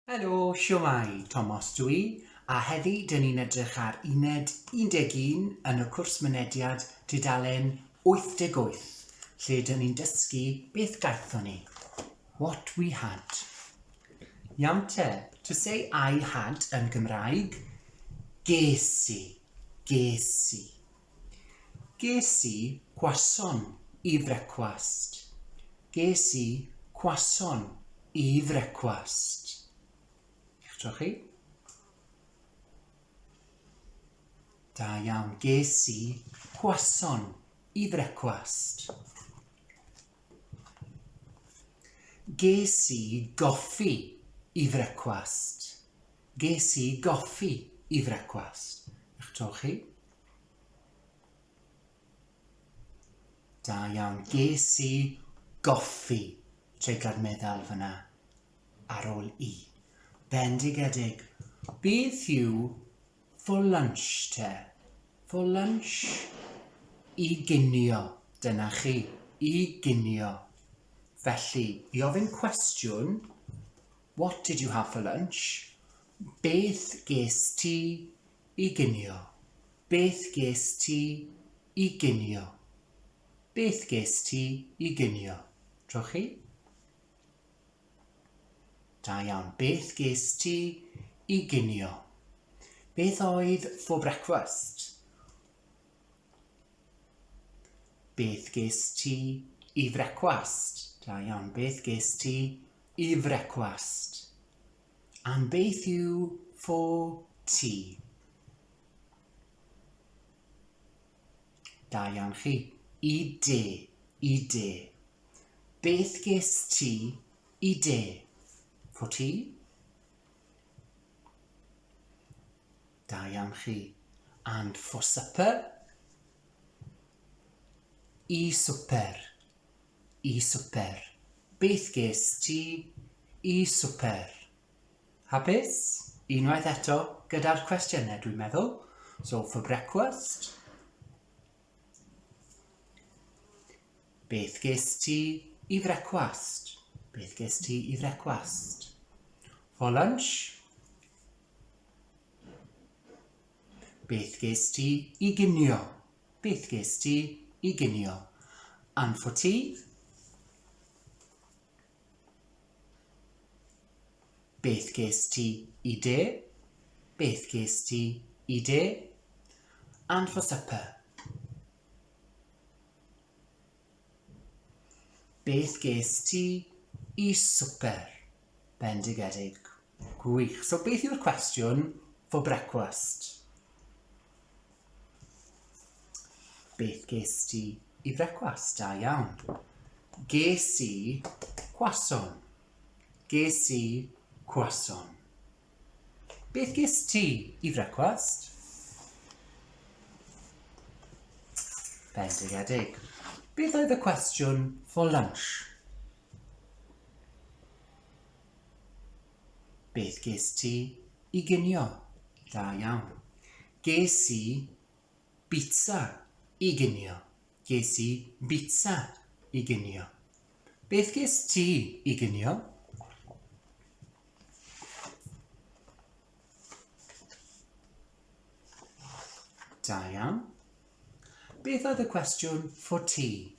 Helo, shwmae, Tomos dw i, a heddi dyn ni'n edrych ar uned 11 yn y cwrs mynediad tudalen 88, lle dyn ni'n dysgu beth gaethon ni. What we had. Iawn te, to say I had yn Gymraeg, ges i, ges i. Ges i gwason i frecwast. Ges i cwason i frecwast. Eich tro chi. Da iawn. Ges i cwason i frecwast. Ges i goffi i frecwast. Ges i goffi i frecwast. Eich tro chi. Da iawn. Ges i goffi. Treiglad meddal fyna ar ôl i. Bendigedig. Beth yw for lunch te? For lunch? I ginio. Dyna chi. I ginio. Felly, i ofyn cwestiwn, what did you have for lunch? Beth ges ti i ginio? Beth ges ti i ginio? Beth ges ti i ginio? Trowch chi. Da iawn. Beth ges ti i ginio? Beth oedd for breakfast? Beth ges ti i frecwast? Da iawn. Beth ges ti i frecwast? And beth yw for tea? Da iawn chi. I de. I de. Beth ges ti i de? For tea? Da iawn chi. And for supper? I swper. I swper. Beth ges ti i swper? Hapus? Unwaith eto gyda'r cwestiynau dwi'n meddwl. So for brecwast. Beth ges ti i frecwast? Beth ges ti i frecwast? For lunch. Beth ges ti i ginio? Beth ges ti i ginio? And for tea? Beth ges ti i de? Beth ges ti i de? And for supper. Beth ges ti i swper? Bendigedig. Gwych. So beth yw'r cwestiwn for brecwast? Beth ges ti i frecwast? Da iawn. Ges i croissant. Ges i croissant. Beth ges ti i frecwast? Bendigedig. Beth oedd y cwestiwn for lunch? Beth ges ti i ginio? Da iawn. Ges i bitsa i ginio. Ges i bitsa i ginio. Beth ges ti i ginio? Da iawn. Beth oedd y cwestiwn for tea?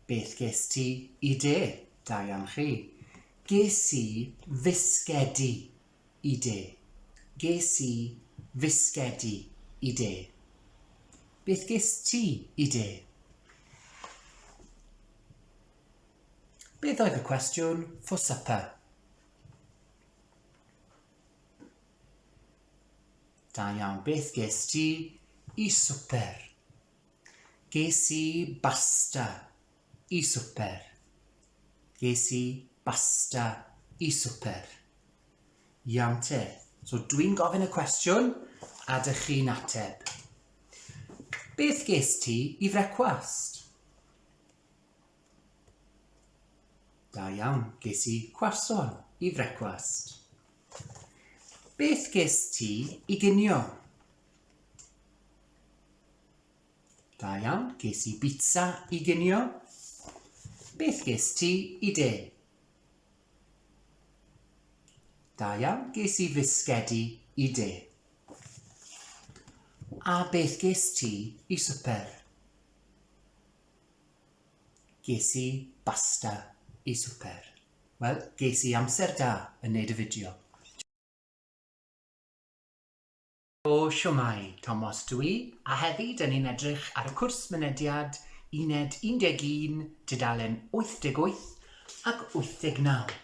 Beth ges ti i de? Da iawn chi. Ges i fisgedi i de. Ges i fisgedi i de. Beth ges ti i de? Beth oedd y cwestiwn for supper? Da iawn. Beth ges ti i swper? Ges i basta i swper. Ges i basta i swper. Iawn te. So dwi'n gofyn y cwestiwn a dych chi'n ateb. Beth ges ti i frecwast? Da iawn, ges i croissant i frecwast. Beth ges ti i ginio? Da iawn, ges i bizza i ginio. Beth ges ti i de? Da iawn, ges i fisgedi i de. A beth ges ti i swper? Ges i basta i swper. Wel, ges i amser da yn neud y fideo. O, shwmae, Tomos dw i, a heddi dyn ni'n edrych ar y cwrs mynediad Uned 11, tudalen 88 ac 89.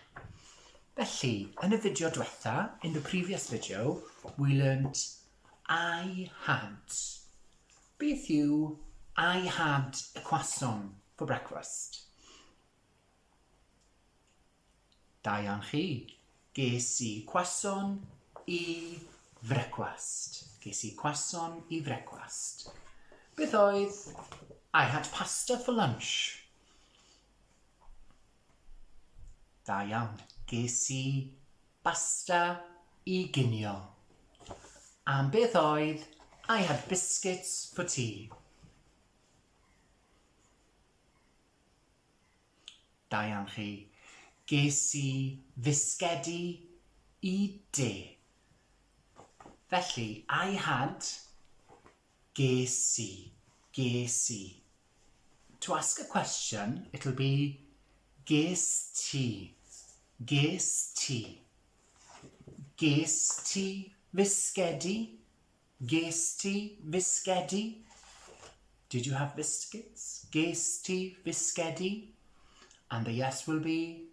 Felly, yn y fideo diwetha, in the previous video, we learnt I had. Beth yw I had a croissant for breakfast? Da iawn chi. Ges i croissant i frecwast. Ges i croissant i frecwast. Beth oedd I had pasta for lunch? Da iawn. Ges i basta i ginio. Am beth oedd I had biscuits for tea? Da iawn chi. Ges i fisgedi i de. Felly, I had, ges i, ges i. To ask a question, it'll be ges ti, ges ti. Ges ti fisgedi? Ges ti fisgedi? Did you have biscuits? Ges ti fisgedi? And the yes will be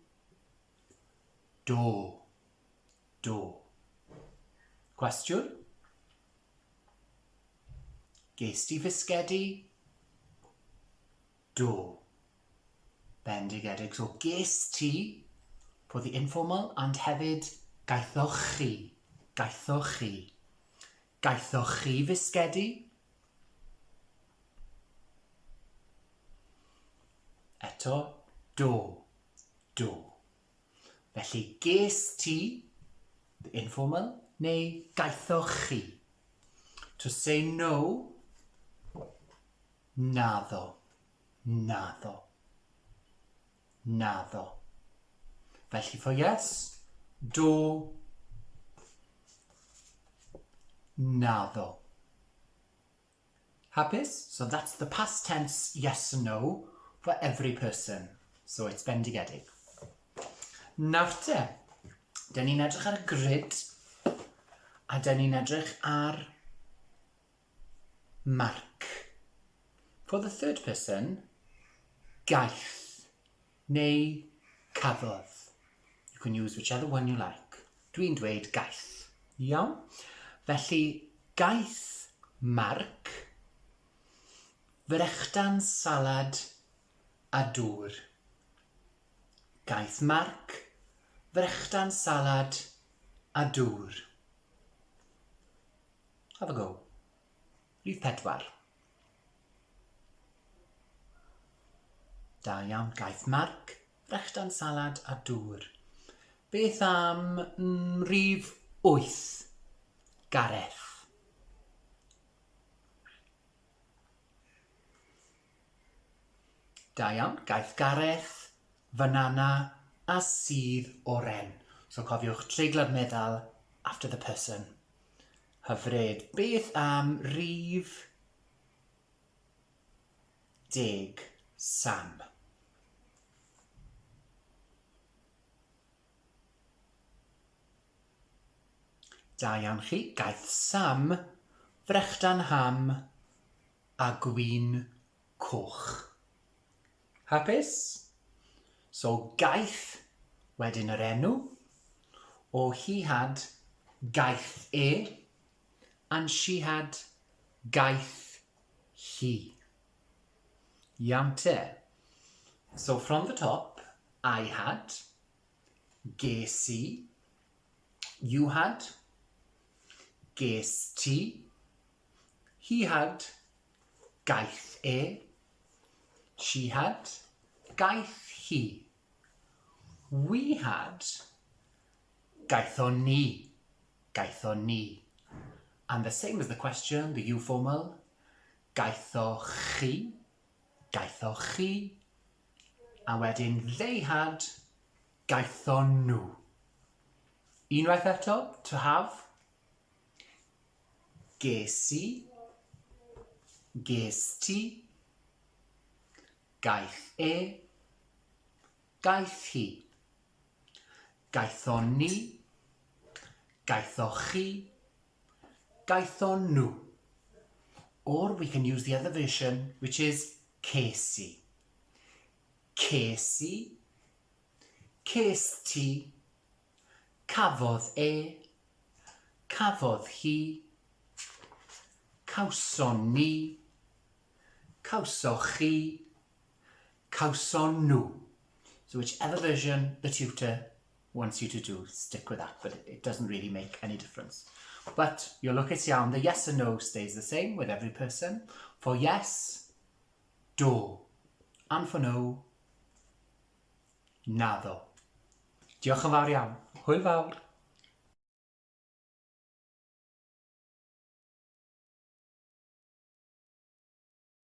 do. Do. Cwestiwn? Ges ti fisgedi? Do. Bendigedig. So ges ti for the informal and hefyd gaethoch chi. Gaethoch chi. Gaethoch chi fisgedi? Eto, do. Do. Felly ges ti, the informal, neu gaethoch chi. To say no, Naddo. Naddo. Naddo. Felly for yes, do, naddo. Hapus? So that's the past tense yes and no for every person. So it's bendigedig. Nawr te, dyn ni'n edrych ar y grid a dyn ni'n edrych ar Mark. For the third person, gaeth neu cafodd. You can use whichever one you like. Dwi'n dweud gaeth. Iawn? Felly, gaeth Mark frechdan salad a dŵr. Gaeth Mark frechdan salad a dŵr. Have a go. Rhif pedwar. Da iawn, gaeth Mark, frechdan salad a dŵr. Beth am rhif 8? Gareth. Da iawn, gaeth Gareth, fanana a sudd oren. So cofiwch treiglad meddal after the person. Hyfryd. Beth am rif deg, Sam? Da iawn chi. Gaeth Sam frechdan ham a gwin coch. Hapus? So gaeth, wedyn yr enw, o he had gaeth e, and she had gaeth hi. Iawn te. So from the top, I had, ges i, you had, ges ti, he had, Gaeth e. She had. Gaeth hi. We had. Gaethon ni. Gaethon ni. And the same as the question, the you formal. Gaethoch chi. Gaethoch chi. A wedyn they had, gaethon nhw. Unwaith eto, to have. Ges i, ges ti, gaeth e, gaeth hi. Gaethon ni, gaethoch chi, gaethon nhw. Or we can use the other version, which is ces i. Ces i, ces ti, cafodd e, cafodd hi, cawson ni, cawsoch chi, cawson nhw. So whichever version the tutor wants you to do, stick with that, but it doesn't really make any difference. But you'll look at iawn, the yes and no stays the same with every person. For yes, do. And for no, naddo. Diolch yn fawr iawn. Hwyl fawr.